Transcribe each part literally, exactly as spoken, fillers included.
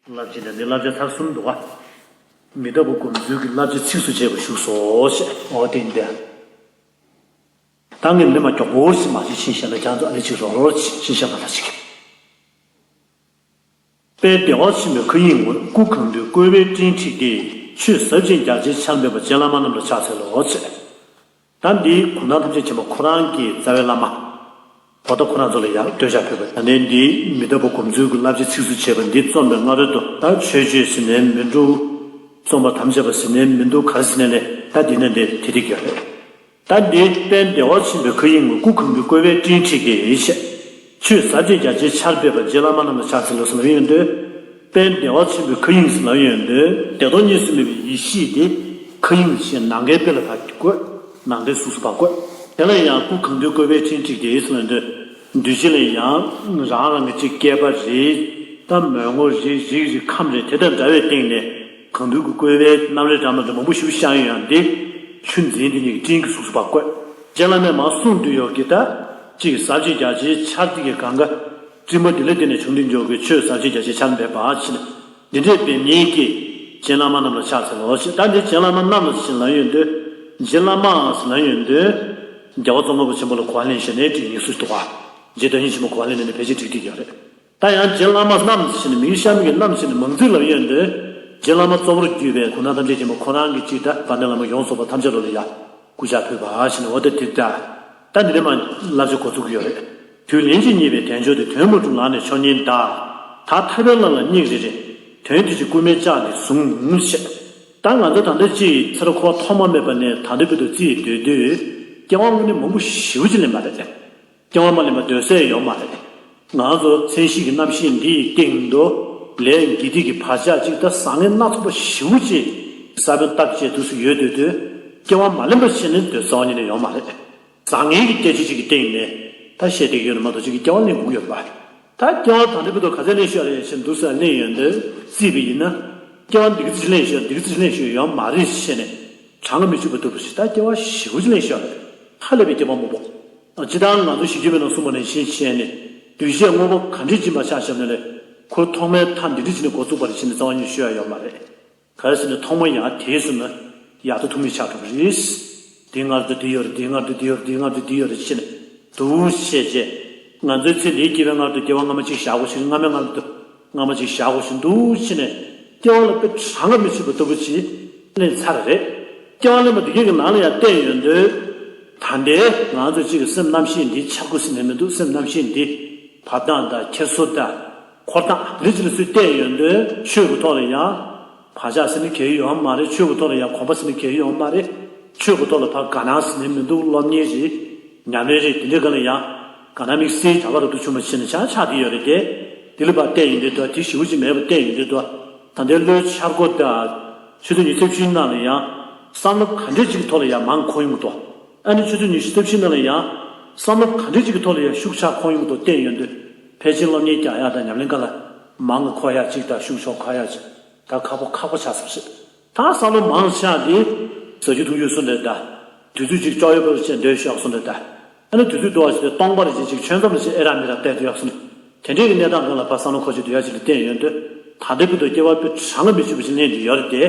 བསླབ་བྱ་དེ་འདི་བསླབ་བྱ་ཚར་གསུམ་འདུག་ག་མི་ལྟ་བུ་སྒོམ་ཚུལ་གྱི་བསླབ་བྱ་ཚིགས་སུ་བཅད་པ་བཞུགས་སོ་ཞེས། འོ་དེ་ཡིན་ཏེ། ད་ངས་འདི་མ་མགྱོགས་པོ་ཞིག་མ་ཞིག་ཕྱིན་བཤད་ན། ཁྱེད་ཚོ་ཨ་ནི་ཅིག་རོགས་རོགས་ཕྱིན་བཤད་པ་ལ་ཞིག་དཔལ་བདེ་བ་ཆེན་པོའི་མཁའ་དབྱིངས་ངོས། སྐུ་གང་འདུལ་བཀོད་པའི་སྤྲིན་འཁྲིགས་ཏེ། ཆོས་ཟབ་ཅིང་རྒྱ་ཆེའི་ཆར་འབེབས་པ། རྗེ་བླ་མ་རྣམས་ལ་ཕྱག་འཚལ་ལོ་ཞེས། ད་འདི་གུང་ཐང་ཐམས་ཅད་མཁྱེན་པ་ཁོ་རང་གི་རྩ་བའི་བླ་མ། འོ་ད་ཁོ་རང་ཚོ་ལ་ཡང་བསྟོད་ཕྱག་ཕུལ་བ། ད་ལན་འདི་མི་ལྟ་བུ་སྒོམ་ཚུལ་གྱི་བསླབ་བྱ་ཚིགས་སུ་བཅད་པ་འདི་རྩོམ་པའི་སྔ་རོལ་དུ། ད་མཆོད་བརྗོད་ཟེར་ནའི་མི་འདུག་རྩོམ་པ་དམ་བཅའ་བ་ཟེར་ནའི་མི་འདུག་ག་རེ་ཟེར་ནའི་ལས། ད་འདི་ནི་འདི་དེ་འགྲིག་ཡོད་རེད། ད་འདི་དཔལ་བདེ་བ་ཆེན་པོའི་མཁའ་དབྱིངས་ངོས། སྐུ་གང་འདུལ་བཀོད་པའི་སྤྲིན་འཁྲིགས་ཏེ་ཞེས། ཆོས་ཟབ་ཅིང་རྒྱ་ཆེའི་ཆར་འབེབས་པ། རྗེ་བླ་མ་རྣམས་ལ་ཕྱག་འཚལ་ལོ་ཟེར་ལབ་ཡོང་དུས། དཔལ་བདེ་བ་ཆེན་པོའི་མཁའ་དབྱིངས་ཟེར་ལབ་ཡོང་དུས། བདེ་སྟོང་གཉིས་སུ་མེད་པའི་ཡེ་ཤེས་དེ་མཁའ་དབྱིངས་ཞེས་ནམ་མཁའི་དཔེ་ལ་ཕར་བཀོད། ནམ་མཁའི་གཟུགས་སུ་ཕར་བཀོད། དེ་ལ་ཡང་སྐུ་གང་འདུལ་བཀོད་པའི་སྤྲིན་འཁྲིགས་ཏེ་ཟེར་ལབ་ཡོང་དུས། འདུས་བྱས་ལ་ཡང་རང་རང་གི་ཅིག་སྐྱེས་པ་རེད། ད་མོས་ངོ་རེད། རིགས་རེད། ཁམས་རེད། དེ་དང་འདྲ་བའི་སྟེང་ནས། གང་འདུལ་གྱི་བཀོད་པའི་རྣམ་རེག་འདྲ་མི་འདྲ་མང་པོ་ཞིག་ཤར་ཡོང་ཡང་། འདི་ཆུ་འཛིན་དེ་ཉིད་ཀྱི་སྤྲིན་གྱི་གཟུགས་སུ་ཕར་བཀོད། རྗེ་བླ་མས་མར་གསུངས་དུས་ཡོད་ཀྱི། ད་ཅིག་ཟབ་ཅིང་རྒྱ་ཆེའི་ཆར་དེ་གི་གང་ག་སྤྲིན་པ་འདི་ལ་བརྟེན་ནས་བྱུང་སྟེ་འཇོག་གི། ཆོས་ཟབ་ཅིང་རྒྱ་ཆེའི་ཆར་འབེབས་པ་ཕྱིན། འདི་འདྲས་འབེབས་མཁན་གྱི་རྗེ་བླ་མ་རྣམས་ལ་ཕྱག་འཚལ་ལོ་ཞེས། ད་འདི་རྗེ་བླ་མ་རྣམས་ལ་ཕྱིན་ལབ་ཡོང་དུས། རྗེ་བླ་མ་ཟེར་ལབ་ཡོང་དུས། རྒྱལ་བ་ཙོང་ཁ་པ་ཆེན་པོ་ལ་གོ་བ་ལེན་བྱས་ནས་འགྲིག་ནི་སུ་ཞིག་འདུག་ག་རྗེ་བདག་ཉིད་ཆེན་པོ་གོ་བ་ལེན་ནས་ནི་ཕལ་ཆེར་འགྲིག་འགྲིག་ཡོད་རེད། ད་ཡང་རྗེ་བླ་མ་རྣམས་ཟེར་ནས་མིང་ཤར་མི་གི་རྣམས་ཟེར་ནས་མང་ཚིག་ལབ་ཡོང་དུས། རྗེ་བླ་མ་གཙོ་བོར་གྱུར་པའི་གུང་ཐང་ཐམས་ཅད་མཁྱེན་པ་ཁོ་རང་གི་ཅིག་ད་དཔལ་ལྡན་བླ་མ་ཡོངས་རྫོགས་པ་ཐམས་ཅད་ལ་ཡང་སྐུ་ཕྱག་ཕུལ་བ་ཟེར་ནས། འོ་ད་དེ་ད་ད་འདི་ནས་མར་བསླབ་བྱ་འགོ་ཚུགས་ཀྱི་ཡོད་རེད། དུས་ལན་གཅིག་རྙེད་པའི་དལ་འབྱོར་དེ། དོན་མ་གྲུབ་ལག་ནས་འཕྱོག་ཉེན་གདའ། ད་ཐར་པའི་བླ་ལ་སྙིང་རེ་རེ། དོན་དེ་ཕྱིར་སྐུལ་མའི་ལྕག་གིས་བཟུང་ཞེས། ད་ང་ཚོ་ད་ལྟ་ཅིག་ཚེ་རབས་འཁོར་བ་ཐོག་མ་མེད་པ་ནས་ད་ལྟ་བར་དུ་རྩིས་སྡོད་དུས། སྐྱེ་བ་དངོས་གནས་མང་པོ་ཞེ་པོ་ཅིག་ལེན་པ་རེད། སྐྱེ་བ་མ་ལེན་པ་སྡོད་ས་ཡོད་མ་རེད། ང་ཚོ་མཚན་གཞི་གི་རྣམ་ཤེས་འདི་ཡི་སྟེང་དུ་ལས་དགེ་སྡིག་གི་བག་ཆགས་ཅིག་ད་བཟང་ངན་སྣ་ཚོགས་པ་ཞེ་པོ་ཅིག་ས་བོན་བཏབ་བྱས་དུས་སུ་ཡོད་སྡོད་དུས། སྐྱེ་བ་མ་ལེན་པ་བྱས་ནས་སྡོད་ས་བ་ཉིད་ནས་ཡོད་མ་རེད། བཟང་ངན་གྱི་སྐད་ཆ་ཅིག་གི་སྟེང་ནས་ད་བཤད་བསྡད་ཀྱི་ཡོད་ན་མ་གཏོགས་ཅིག་གི་སྐྱེ་བ་ལེན་དགོས་ཀྱི་ཡོད་རེད་པ། ད་སྐྱེ་བ་ད་ལྟ་བར་དུ་ག་ཚད་ལེན་ཤོག་རེད་ཞེས་འདུག་ཟེར་ལེན་ཡོང་དུས། རྩིས་པ་ཡིན་ན། སྐྱེ་བ་འདི་ག་ཚོད་ཅིག་ལེན་ཤོག་འདི་ག་ཚོད་ཅིག་ལེན་ཤོག་ཡོད་མ་རེད་ཞེས་ནས་བགྲང་གིས་མི་ཚུགས་པ་འདུག་ཟེར། ད་སྐྱེ་བ་ཞེ་པོ་ཅིག་ལེན་ཤོག་རེད། ཧ་ལས་པའི་སྐྱེ་བ་མང་པོ། སྤྱིར་བཏང་ང་ཚོ་ཞི་རྒྱས་པའི་ནང་གསུངས་པ་ནང་བཞིན་བྱས་ནས། འདུས་བྱས་དངོས་པོ་ག་འདྲ་ཅིག་མར་ཆ་བཞག་ན་ལས། ཁོ་ཐོག་མའི་མཐའ་འདི་འདྲ་ཅིག་ནས་འགོ་བཙུགས་པ་རེད་ཅེས་ནས་རྩ་བ་ཉིད་ནས་ཤོད་ཡ་ཡོད་མ་རེད། ག་རེ་ཟེར་ན་ཐོག་མ་ཡར་དེད་སོང་ན་ཡག་ཏུ་ཐུག་མི་ཆགས་འགྲོ་གི་རེད། དེའི་སྔར་དུ་དེ་ཡོད་རེད། དེའི་སྔར་དུ་དེ་ཡོད་རེད། དེའི་སྔར་དུ་དེ་ཡོད་རེད་ཅེས་ནས་འདུག་བྱས་རྗེས། ང་ཚོའི་ཚེ་འདིའི་སྐྱེ་བའི་སྔར་དུ་སྐྱེ་བ་སྔ་མ་གཅིག་བཞག་དགོས་ཤིང་། སྔ་མའི་སྔར་དུ་སྔ་མ་གཅིག་བཞག་དགོས་ཤིང་འདུག་བྱས་ནས། སྐྱེ་བ་ལ་དཔེ་བགྲང་གིས་མི་ཚུགས་པ་ལྟ་བུ་ཅིག་ལེན་ཚར་རེད། སྐྱེ་བ་ལེན་པ་འདི་གའི་ནང་ལ་ཡང་བལྟས་ཡོང་དུས། ད་ལྟའི་ང་ཚོ་གཅིག་གི་སེམས་རྣམ་ཤེས་འདི་འཆར་སྒོ་ཟེར་ནས་མི་འདུག་སེམས་རྣམ་ཤེས་འདི་བབ་སྟངས་དང་འཁྱེར་སོ་དང་། འཁོར་སྟངས་འདི་ཅིག་ལ་སུས་བལྟས་ཡོང་དུས། ཆོས་ཀྱི་ཐོག་ལ་ཡང་བག་ཆགས་ཟེར་ནི་གལ་ཡོད་མ་རེད། ཆོས་ཀྱི་ཐོག་ལ་ཡང་གོམས་པ་ཟེར་ནི་གལ་ཡོད་མ་རེད། ཆོས་ཀྱི་ཐོག་ལ་ཕར་དགའ་སྣང་ཟེར་ནི་མི་འདུག་སློབ་གཉེར་རེད། ཉམས་ལེན་རེད། དེ་འདྲའི་སྒང་ལ་ཡང་དགའ་སྣང་དམིགས་བསལ་གྱི་གྲགས་པ་རབ་ཏུ་བྱུང་བ་བྱས་ནས་ཆགས་ཆགས་བསྡད་ཡོད་རེད་དེ། དེ་ལ་ཕར་བལྟས་ཡོང་དུས་དོ། དེ་ཞེ་པོ་ཅིག་མེད་པར་བལྟས་ཡོང་དུས་དོ། ད་ལྟའི་བློའི་འཆར་སྒོ་དང་། ཆུ་ཚོད་ཉི་ཤུ་རྩ་བཞིའི་ནང་ལ་ཡང་བསམ་བློ་ག་འདྲ་ཅིག་གི་ཐོག་ལ་ཡང་མང་འཁོར་ཡོང་གི་འདུག་ཨ་ནི་ཆུ་ཚོད་ཉི་ཤུ་རྩ་བཞིའི་ནང་ལ་ཡང་བསམ་བློ་ག་འདྲ་ཅིག་གི་ཐོག་ལ་ཡང་ཤུགས་ཆག་འཁོར་ཡོང་གི་འདུག་བལྟས་ཡོང་དུས། ཕལ་ཆེར་སློབ་གཉེར་རྒྱག་ཡག་དང་ཉམས་ལེན་སྒང་ལ་མང་གི་འཁོར་ཡག་ཅིག་དང་ཤུགས་ཆག་འཁོར་ཡག་ཅིག་ད་ཁག་པོ་ཁག་པོ་ཆགས་ཚར་ཞིག་ད་བསམ་བློ་མང་ཆགས་དེ། ཟ་རྒྱུ་འཐུང་རྒྱུ་སུ་འདྲ་ད། དུས་ཚོད་ཅིག་ལྕོགས་ཡོད་པར་བྱས་འདོད་ཤོག་སུ་འདྲ་ད། ཨ་ནི་དུས་ཚོད་འདུ་བ་ཞིག་དེ་སྟོང་པར་བྱེད་ཅིག་ཁྱོད་ཙམ་ལ་ཞིག་ཨེ་རག་མི་རག་བལྟས་ཏེ་ཡོད་སོང་། དེ་འདྲའི་གི་གནས་སྟངས་སྒང་ལ་ཕར་བསམ་བློ་འཁོར་ཅིག་འདུག་ཡ་ཅིག་ལ་བལྟས་ཡོང་དུས། ད་ལྟའི་བར་དུ་སྐྱེ་བ་དཔེ་བགྲང་གིས་མི་ཚུགས་པ་ཞིག་ལེན་དུ་ཡོད་རེད་དེ།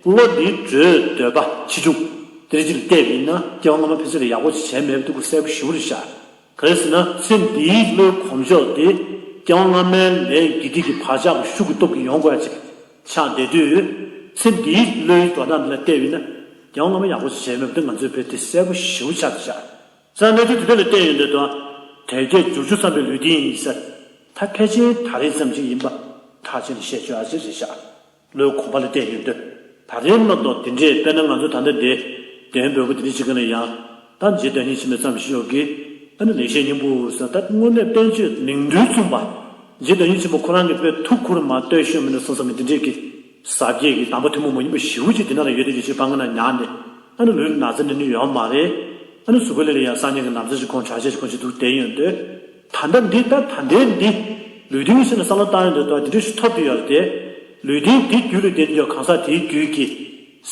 བློ་འདིའི་འགྲོས་འདོད་པ་ཆེ་ཆུང་། དེ་རིགས་ཅིག་ལ་བལྟས་པ་ཡིན་ན་སྐྱེ་བ་སྔ་མ་ཕལ་ཆེར་ལ་ཡག་པོ་ཅིག་བྱས་མེད་པ་འདུག་གསལ་པོ་ཞེ་པོ་རེད་ཤག་ག་རེ་ཟེར་ན་ཚེ་འདིའི་བློའི་གོམས་ཤོག་དེ་སྐྱེ་བ་སྔ་མའི་ལས་དགེ་སྡིག་གི་བག་ཆགས་ཀྱི་ཤུགས་ཀྱི་སྟོབས་ཀྱིས་ཡོང་དགོས་ཡ་ཅིག་ཆགས་བསྡད་དུས། ཚེ་འདིའི་བློའི་འགྲོ་སྟངས་འདི་ལ་བལྟས་པ་ཡིན་ན་སྐྱེ་བ་སྔ་མ་ཡག་པོ་ཅིག་བྱས་མེད་པ་འདི་ང་ཚོའི་བོད་དེ་གསལ་པོ་ཞེ་པོ་ཆགས་ཀྱི་ཤག་ས་གནས་ཚུལ་དེ་འདྲ་ལ་བལྟས་ཡོང་དུས་དང་། དལ་བརྒྱད་འབྱོར་བཅུ་ཚང་བའི་ལུས་འདི་ཡིན་ཟེར། ད་ཕལ་ཆེར་ད་རེས་ཙམ་ཅིག་ཡིན་པ་ཐག་བཅད་ནས་བཤད་ཆོག་ཨ་ཅེ་རེད་ཤག་བློའི་གོམས་པ་ལ་བལྟས་ཡོང་དུས། ད་རེས་མ་གཏོགས་དེ་འདྲས་དཔེར་ན་ང་ཚོ་ད་ལྟ་འདིར་འདོན་འབོད་སྐུལ་དེ་འདྲས་བྱེད་མཁན་ལ་ཡང་། ད་རྗེ་བདག་ཉིད་ཆེན་པོས་བརྩམས་ཤིང་ཡོད་ཀྱི། ཨ་ནི་ལེགས་བཤད་སྙིང་པོ་ཟེར། ད་དངོས་གནས་བསྟན་བཅོས་མིང་དོན་མཚུངས་པ། རྗེ་བདག་ཉིད་ཆེན་པོ་ཁོ་རང་གིས་དཔེ་ཐུགས་ཁུར་མ་གཏོད་ཤོད་མི་འདུག་བསམ་བསམ་གི་འདི་འདྲས་ཀྱི། ཟབ་རྒྱས་ཀྱི་གདམས་པ་ཐུན་མོང་མ་ཡིན་པ་ཞེ་པོ་ཅིག་འདི་ན་ལ་ཡོད་དེ་ཅིག་ཅིག་པང་ཁ་ན་ཉར་ནས། ཨ་ནི་ལུས་ན་ཚ་ནི་ནི་ཡོད་མ་རེད། ཨ་ནི་གཟུགས་པོ་ལ་ལ་ཡང་སང་ཉིན་གྱི་ན་ཚ་ཅིག་ཁོང་དྲག་ཆས་ཅིག་ཁོང་ཅིག་འདུག་བསྡད་ཡོང་དུས། ད་ལྟ་འདི་ད་ད་ལྟའི་འདི། ལུས་རྟེན་གྱི་ཆེད་ལ་བསམ་བློ་བཏང་ཡོང་དུས་ད་འདི་འདྲ་ཞིག་ཐོབ་བསྡད་ཡོད་རེད་དེ། ལུས་རྟེན་འདི་རྒྱུད་ལ་ལྡན་ཡོད་གང་ཟག་དེའི་རྒྱུད་ཀྱི་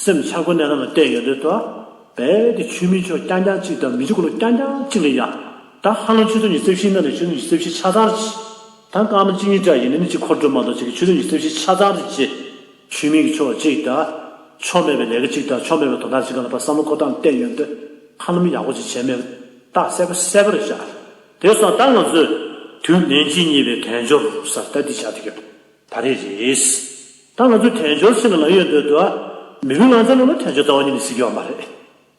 སེམས་འཆར་སྒོ་གནས་སྟངས་ལ་བལྟས་ཡོང་དུས་ད། རྦད་དེ་ཆོས་མིན་ཕྱོགས་རྐྱང་རྐྱང་གཅིག་དང་མི་ཆོས་ཀུན་ལ་རྐྱང་རྐྱང་གཅིག་ལ་ཡ། ད་ཧ་ལམ་ཆུ་ཚོད་ཉི་ཤུ་རྩ་བཞིའི་ནང་ནས་ཆུ་ཚོད་ཉི་ཤུ་རྩ་བཞི་ཆ་ཚང་ཅིག་ད་སྐར་མ་གཅིག་གཉིས་འདྲ་ཡིན་ན་ནི་གཅིག་འཁོར་འགྲོ་མ་གཏོགས་གཅིག་གི་ཆོས་ལུགས་ཀྱི་སེམས་ཤིང་ཆ་ཚང་རེ་བྱེད། ཆོས་མིན་གྱི་ཕྱོགས་གཅིག་དང་། ཕྱོགས་མེད་པའི་ལས་ཀ་གཅིག་དང་ཕྱོགས་མེད་པའི་དོན་དག་གཅིག་སྒང་ལ་ཕར་བསམ་བློ་འཁོར་སྟངས་བལྟས་ཡོང་དུས། ཧ་ལམ་ཡག་པོ་ཅིག་བྱས་མེད། རྟགས་གསལ་པོ་གསལ་པོ་རེད་ཤག་དེ་སོང་ད་ང་ཚོས་དུས་ལན་གཅིག་གཉིས་པའི་དལ་འབྱོར་ཟེར་ད་འདི་བྱ་དེ་གི་ད་རེས་རེད། ད་ང་ཚོས་དལ་འབྱོར་ཟེར་ནས་ལབ་ཡོང་དུས་དུ། མི་ལུས་ལང་ཚ་ལ་ལ་དལ་འབྱོར་རྩ་བ་ཉིད་ནས་ཟེར་གྱི་ཡོད་མ་རེད།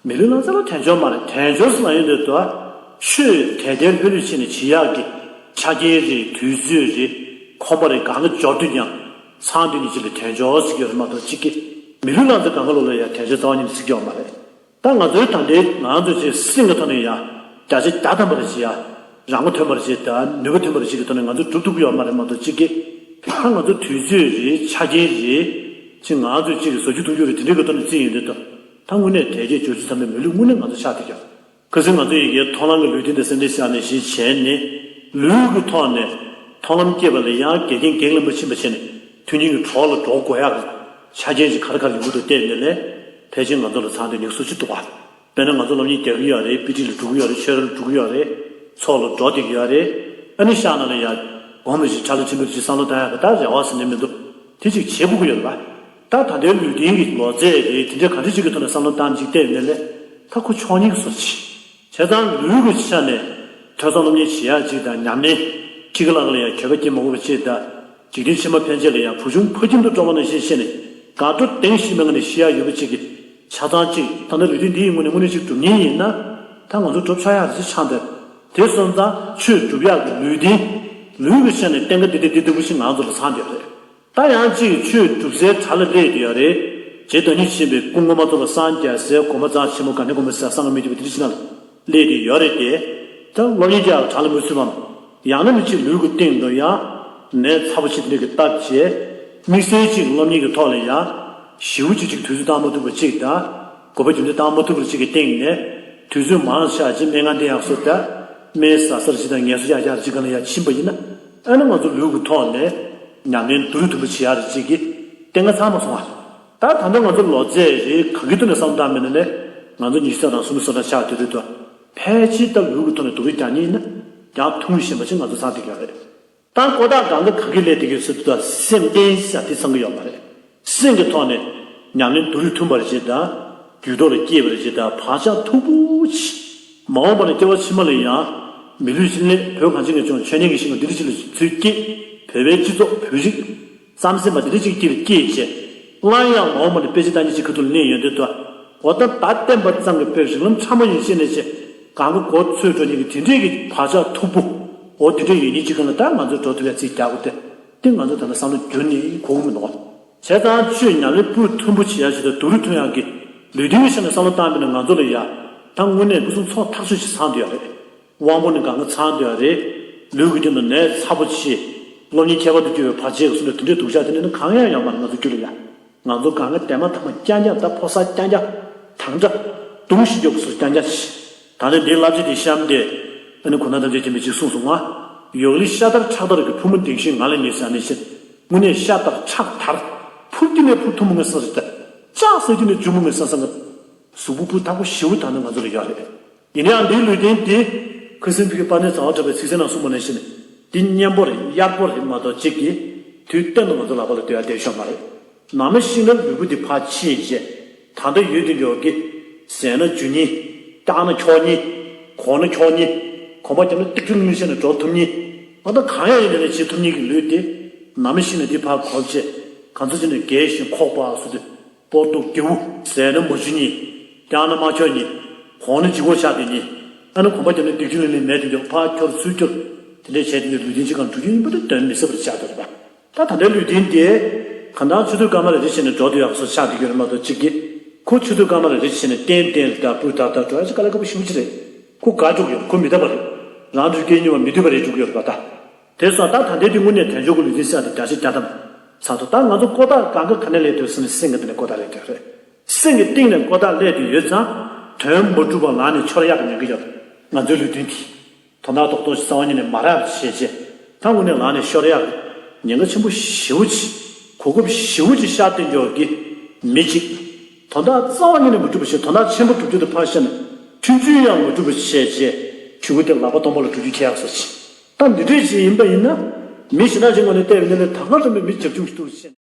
མི་ལུས་ལང་ཚ་ལ་དལ་འབྱོར་མ་རེད། དལ་འབྱོར་ཟེར་ལབ་ཡོང་དུས་དུ། ཆོས་དལ་དལ་ལྷོད་ལྷོད་བྱས་ནས་བྱེད་ཡག་གི་ཆ་རྐྱེན་རེད། དུས་ཚོད་རེད། ཁོམ་པ་རེད། གང་ག་འབྱོར་དུས་ཀྱང་ཚང་དུས་ནས་ཅིག་ལ་དལ་འབྱོར་ཟེར་གྱི་ཡོད་རེད་མ་གཏོགས་གཅིག་གི་མི་ལུས་ལང་ཚ་གང་ག་ལོ་ལ་ཡང་དལ་འབྱོར་རྩ་བ་ཉིད་ནས་ཟེར་གྱི་ཡོད་མ་རེད། ད་ང་ཚོའི་ད་ལྟའི་ང་ཚོས་ཅིག་སེམས་ཀྱི་ཐོག་ནས་ཡ། བརྒྱ་ཆ་བརྒྱ་ཐམ་པ་རེ་ཞིག་ཡ། རང་མགོ་ཐོན་པ་རེ་ཞིག་དང་ནུས་པ་ཐོན་པ་རེ་ཞིག་གི་ཐོག་ནས་ང་ཚོས་སྒྲུབ་ཐུབ་ཀྱི་ཡོད་མ་རེད་མ་གཏོགས་གཅིག་གི་ད་ང་ཚོ་དུས་ཚོད་རེད། ཆ་རྐྱེན་རེད། ཅིག་ང་ཚོས་ཅིག་གི་བཟོ་རྒྱུ་འཐུང་རྒྱུ་རེད། དེ་འདྲའི་གི་ཐོག་ནས་བརྩིས་ཡོང་དུས་ད། ད་དངོས་གནས་དལ་བརྒྱད་འབྱོར་བཅུ་ཚང་མའི་མི་ལུས་དངོས་གནས་ང་ཚོ་ཆགས་བསྡད་ཀྱང་། ཁ་སང་ང་ཚོ་ཡི་གེའི་མཐོང་ལམ་གྱི་ལུས་རྟེན་དང་སེམས་ཅན་ཤ་ནས་གཞི་བྱས་ནས། ལུས་ཀྱི་ཐོག་ནས་མཐོང་ལམ་སྐྱེས་པ་ལ་ཡང་འགལ་རྐྱེན་གེགས་ལ་མ་ཕྱིན་པ་བྱས་ནས་མཐུན་རྐྱེན་གྱི་གྲོགས་ལ་འགྲོ་དགོས་ཡག་གི་ཆ་རྐྱེན་ཅིག་ག་རེ་ག་རེ་ཡོང་གི་འདུག་བལྟས་ནས་ལས། ཕལ་ཆེར་ང་ཚོ་ལ་ཚང་དུས་ཉེན་ཁ་སུ་ཅིག་འདུག་ག་དཔེར་ན་ང་ཚོ་སློབ་གཉེར་རྒྱག་གི་ཡོད་རེད། དཔེ་ཁྲིད་ལ་འགྲོ་གི་ཡོད་རེད། ཆོས་ར་ལ་འགྲོ་གི་ཡོད་རེད། ཚོགས་ལ་འགྲོ་བསྡད་ཀྱི་ཡོད་རེད། ཨ་ནི་ཤག་ན་ལ་ཡ། སྒོམ་རེ་ཞིག་ཁྲ་ལ་ཆེན་པོ་རེ་ཞིག་བསམ་བློ་བཏང་ཡག་གི་ད་རེ་བ་ཟེར་ནས་མི་འདུག་དེ་ཅིག་བྱེད་དགོས་ཀྱི་ཡོད་རེད་པ། ད་ད་ལྟའི་ལུས་རྟེན་གྱི་ལོ་ཚད་རེད། དེ་འདྲའི་གང་འདྲ་ཅིག་གི་ཐོག་ནས་བསམ་བློ་བཏང་ཅིག་བལྟས་ནས་ལས། ད་ཁོ་ཆོག་ཉིད་ཀྱི་བཟོ་ཅིག་བྱས་ཙང་ལུས་ཀྱི་ཆ་ནས་ཐོས་བསམ་སློབ་གཉེར་བྱེད་ཡག་ཅིག་དང་ཉམས་ལེན། ཁྱི་ག་ལག་ལ་ཡང་གྱོད་པ་སྐྱེ་མ་དགོས་པ་ཅིག་དང་། འཇིག་རྟེན་ཕྱི་མ་ཕན་ཆད་ལ་ཡང་བུ་ཆུང་ཕ་ཁྱིམ་དུ་སྤྲོ་བ་ནང་བཞིན་བྱས་ནས་དགའ་སྤྲོ་གདེང་ཞིག་མེད་ངང་ནས་ཤི་ཡག་ཡོད་པ་ཅིག་གི་ཆ་ཚང་ཅིག་ད་ལྟ་ལུས་རྟེན་འདི་ཡི་ངོས་ནས་དངོས་གནས་ཅིག་སྒྲུབ་མཁན་ཡིན་ན། ད་ང་ཚོ་སྒྲུབ་ཆོག་ཡག་རེད་ཅེས་ཆགས་འདུག་དེ་སོང་ཙང་ཆོས་སྒྲུབ་ཡག་གི་ལུས་རྟེན། ལུས་ཀྱི་ཆ་ནས་བརྟན་ཁ་འདི་འདྲ་འདི་ལྟ་བུ་ཞིག་ང་ཚོ་ལ་ཚང་བསྡད་ཡོད་རེད། ད་ཡང་གཅིག་ཆོས་སྒྲུབ་སའི་གྲྭ་ལ་སླེབས་ཡོད་རེད། རྗེ་བདག་ཉིད་ཆེན་པོའི་སྐུ་ངོ་མ་ཚོ་ལ་སངས་རྒྱས་སའི་དགོན་པ་གཙང་ཆེན་མོ་དགའ་ལྡན་དགོན་པ་ཟེར་བསམ་ངན་མི་འདུག་པ་དེ་འདྲ་ཞིག་ན་སླེབས་ཏེ་ཡོད་རེད་དེ། ད་སློབ་གཉེར་རྒྱག་གྲྭ་ལ་མི་ཚུད་པའམ། ཡང་ན་མི་གཅིག་ལུས་ཀྱི་སྟེང་དུ་ཡང་ནད་ཚ་པོ་ཞིག་དེ་འདྲ་གི་བཏབ་བྱས། དམིགས་བསལ་གཅིག་སློབ་གཉེར་གྱི་ཐོག་ལ་ཡང་ཞེ་པོ་ཅིག་ཅིག་དུས་ཚོད་བཏང་མ་ཐུབ་པ་ཅིག་དང་། དགོས་པ་རྒྱུ་འབྲས་བཏང་མ་ཐུབ་པ་ཅིག་གི་སྟེང་ནས་དུས་ཚོད་མང་ཆགས་ཅིག་སྨན་ཁང་དེ་ཡག་སོ་ད། སྨན་ཟ་ས་རེ་ཅིག་དང་ངལ་གསོ་ཡག་ཡག་རེ་ཅིག་སྒང་ལ་ཡང་ཕྱིན་པ་ཡིན་ན། ཨ་ནི་ང་ཚོ་ལུས་ཀྱི་ཐོག་ནས་ཉམས་ལེན་བསྡུ་རུབ་ཐུབ་པ་བྱེད་ཡག་རེ་ཅིག་གི་བརྟན་ཁ་ཚང་མ་སོང་བ། ད་ད་ལྟ་ང་ཚོ་ལོ་ཚད་རེད། གང་གི་ཐོག་ནས་བསམ་བཏང་མེད་ན་ལས། ང་ཚོ་ཉི་ཤུ་རྩ་དང་སུམ་ཅུ་སོ་འདྲ་ཆགས་དུས་དུས་དུ། ཕལ་ཆེར་ད་ལུས་ཀྱི་ཐོག་ནས་སྡུག་རུས་རྒྱག་མཁན་ཡིན་ན་ཡང་ཐུང་བཞིན་པ་ཅིག་ང་ཚོ་ཚང་བསྡད་ཀྱི་ཡོད་རེད། ད་ཀོ་ཐག་གང་ག་གང་གི་ལས་དེ་གའི་ཚུལ་དུ་སེམས་བརྟན་ས་དེ་ཚང་གི་ཡོད་མ་རེད། སེམས་ཀྱི་ཐོག་ནས་ཉམས་ལེན་བསྡུ་རུབ་ཐུབ་པ་རེ་བྱེད་དང་། རྒྱུད་ཐོག་ལ་སྐྱེས་པ་རེ་བྱེད་དང་བག་ཆགས་མཐུག་པོ་ཅིག་མ་འོངས་པ་ནས་སྐྱེ་བ་ཕྱི་མ་ལ་ཡང་། མི་ལུས་ཕྱི་ལས་བོད་གངས་ཅན་གྱི་ལྗོངས་ཆོས་ཉིད་ཀྱི་ཞིང་ཁམས་འདི་འདྲ་ཅིག་ལ་ཚུར་སྐྱེས། བོད་པའི་སྤྱི་ཚོགས་བོད་རིགས། བསམ་སེམས་པ་འདི་འདྲ་ཅིག་སྐྱེས་སྐྱེས་བྱས། སླར་ཡང་མ་འོངས་པ་ནས་དཔེ་ཆ་ལྟ་མཁན་ཅིག་ཁ་ཐུག་ལ་སླེབས་ཡོང་དུས་དུ། འོ་ད་ད་བསྟན་པ་ཙམ་གྱི་དཔེ་རིགས་ལམ་ཕྲ་མོ་ཡིན་ཤེས་ནས་བྱས། གང་ག་གོ་ཚོད་འགྲོ་མཁན་གྱི་དེ་འདྲས་ཀྱི་བག་ཆགས་མཐུག་པོ། འོ་དེ་འདྲས་ཡོད་མཁན་ཅིག་གང་ལ་ད་ང་ཚོས་འགྲོ་ཐུབ་ཡ་རྩིས་རྒྱག་དགོས་ཏེ། དེ་ང་ཚོ་ད་ལྟ་བསམ་བློ་བསྒྱུར་ནས་གོ་གི་མི་འདུག་བྱས་ཙང་ཆོས་ཉམས་ལེན་སྤུས་མཐོན་པོ་བྱེད་ཡ་ཞིག་དང་སྡུག་རུས་ཐོན་ཡག་གི་ལུས་རྟེན་གྱི་ཆ་ནས་བསམ་བློ་བཏང་པ་ཡིན་ན་ང་ཚོ་ལ་ཡ། ད་དངོས་གནས་ཕུན་སུམ་ཚོགས་ཐག་ཆོད་ཅིག་ཚང་བསྡད་ཡོད་རེད། དབང་པོ་ནི་གང་ག་ཚང་བསྡད་ཡོད་རེད། ལུས་ཀྱི་སྟེང་དུ་ནད་ཚ་པོ་ཆེ། སློབ་གཉེར་ཁྱད་པར་དུ་གྱུར་པའི་བར་ཆད་ཀྱི་གསུང་ལས་དེ་འདྲའི་སྡུག་ཅག་དེ་འདྲ་ནི་གང་ཡང་ཡོད་མ་རེད། ང་ཚོ་རྒྱུད་ལ་ཡ། ང་ཚོ་གང་ག་དེ་མ་ཐག་མ་རྐྱང་རྐྱང་ད་ཕོ་གསར་རྐྱང་རྐྱང་། དང་འདྲ། གདུང་ཞིག་མགྱོགས་སུ་རྐྱང་རྐྱང་ཞིག་ད་ནི་འདིའི་བསླབ་བྱ་དེ་གཤམ་དེ། ཨ་ནི་གུང་ཐང་ཐམས་ཅད་མཁྱེན་པས་ཅིག་གསུངས་སོང་ང་། ཡོག་ལི་ཤ་དར་ཁྲག་དར་གྱི་ཕུ་མོ་ལྡིང་ཤིང་ང་ལ་ཉེ་ཟེར་ནས་བཤད། དངོས་གནས་ཤ་དར་ཁྲག་དར། ཕུར་གྱི་ནས་ཕུར་ཐུང་མོ་ངེ་ས་རེད་ད། ལྕགས་ཟེར་གྱི་ནས་མཇུག་མོ་ངེ་ས་ས་ང་། གཟུགས་པོ་སྤུ་དག་པོ་ཞེ་པོ་ད་ནི་ང་ཚོ་ལ་ཡོད་རེད། ཡིན་ཡང་འདིའི་ལུས་རྟེན་འདི། ཁ་སང་ཕ་གི་པ་ནས་ཛ་བ་གྲགས་པའི་ཚིག་གསལ་ནང་གསུངས་པ་ནང་བཞིན། འདི་གཉན་པོ་རེད། གཡར་པོ་རེད་མ་གཏོགས་གཅིག་གིས། དུས་གཏན་དུ་ང་ཚོ་ལག་པ་ལ་སྡོད་ཡ་བསྡད་ཤོག་མ་རེད། ནམ་ཤི་ན་ལུས་པོ་འདི་ཕར་ཕྱིས་བྱས། ད་ལྟ་ཡོད་དུས་འཇོག་གི། ཟས་ན་འཇུ་ཉིན། བཏང་ན་འཁྱོག་ཉིན། གོན་ན་འཁྱོག་ཉིན། གོམ་པ་བརྒྱབ་ན་ཏིག་ཏིག་ལིང་ལིང་བྱས་ནས་འགྲོ་ཐུབ་ཉིན། ང་ད་གང་ཡང་ཡིན་ན་ནས་བྱེད་ཐུབ་ཉིན་གྱི་ལུས་དེ། ནམ་ཤི་ན་འདི་ཕར་གོམས་བྱས། གང་ཚོད་ཅིག་ནས་རྒས་ཤིང་འཁོགས་པ་སུ་དུ། སྤོར་ཏོ་རྒྱུ། ཟས་ན་མ་འཇུ་ཉིན། བཏང་ན་མ་འཁྱོག་ཉིན། གོན་ན་ལྗིད་ཁོག་ཆགས་དེ་ཉིན། ཨ་ནི་གོམ་པ་བརྒྱབ་ན་ཏིག་ཏིག་ལིང་ལིང་མེད་དུ་འཇོག་ཕར་འཁྱོར་ཚུར་འཁྱོར། དེ་འདྲས་བྱས་དེ་ནས་ལུས་རྟེན་གཅིག་གང་འགྲོ་རྒྱུ་ཡིན་པ་དེ་གདོན་མི་ཟ་བར་ཆགས་འདུག་རེད་པ། ད་ད་ལྟའི་ལུས་རྟེན་དེ། གང་ལྟར་ཆུ་ཚོད་སྐར་མ་རེ་རེ་བྱས་ནས་འགྲོ་འདོད་ཡག་བཟོ་ཆགས་བསྡད་ཀྱི་ཡོད་རེད་མ་གཏོགས་གཅིག་གིས། ཁོ་ཆུ་ཚོད་སྐར་མ་རེ་རེ་བྱས་ནས་ཏན་ཏན་ལ་ད་སྤུས་དག་ད་འགྲོ་ཡག་ཅིག་དཀའ་ལས་ཁག་པོ་ཞེ་པོ་ཅིག་རེད། ཁོ་དགའ་འགྲོ་གི་ཡོད། ཁོ་མི་རྟག་པ་རེད། རང་དུས་སྐྱེ་མྱོང་བ་མི་འདོད་པ་རེད་འགྲོ་གི་ཡོད་རེད་པ་ད། དེ་སོང་ད་ད་ལྟའི་དུས་དངོས་གནས་དལ་འབྱོར་གྱི་ལུས་རྟེན་ཟེར་ཡག་དེ་བརྒྱ་ཆ་བརྒྱ་ཐམ་ཚང་འདུག་ད་ང་ཚོ་ཀོ་ཐག་གང་ག་ག་ནས་སླེབས་འདུག་ཟེར་ན་སེམས་ཀྱི་སྟེང་ནས་ཀོ་ཐག་སླེབས་འདུག་རེད། སེམས་ཀྱི་གཏིང་ནས་ཀོ་ཐག་སླེབས་འདུག་ཡོད་ཙང་། དོན་མ་གྲུབ་པ་ལངས་ནས་འཆོར་ཡག་གི་ཉེན་ཁ་ཡོད་རེད། ང་ཚོའི་ལུས་རྟེན་དེ། དོན་དག་རྡོག་རྡོག་ཅིག་རྩ་བ་ཉིད་ནས་མ་རག་པ་བྱས་རྗེས། ད་དངོས་གནས་ལངས་ནས་ཤོར་ཡག་གི་ཉེན་ཁ་ཆེན་པོ་ཞེ་པོ་ཅིག་གོ་སྐབས་ཞེ་པོ་ཅིག་ཤར་བསྡད་འཇོག་གི་མི་གཅིག་དོན་དག་རྩ་བ་ཉིད་ནས་མ་གྲུབ་པ་བྱས། དོན་དག་ཆེན་པོ་སྒྲུབ་རྒྱུ་དེ་ཕར་བཞག་ནས་ཆུང་ཆུང་ཡང་མ་གྲུབ་པ་བྱས་རྗེས་གྲུ་གུ་དེ་ལག་པ་སྟོང་པ་ལ་འགྲོ་རྒྱུ་ཁེལ་ཡག་བཟོ་ཅིག་ད་འདི་འདྲས་ཅིག་ཡིན་པ་ཡིན་ན། མི་ཞེ་དྲག་ཅིག་ངོས་ནས་བལྟས་པ་ཡིན་ན་ད་ག་ཙམ་པའི་མི་བྱབ་ཆུང་ཞིག་འདུག་ཟེར།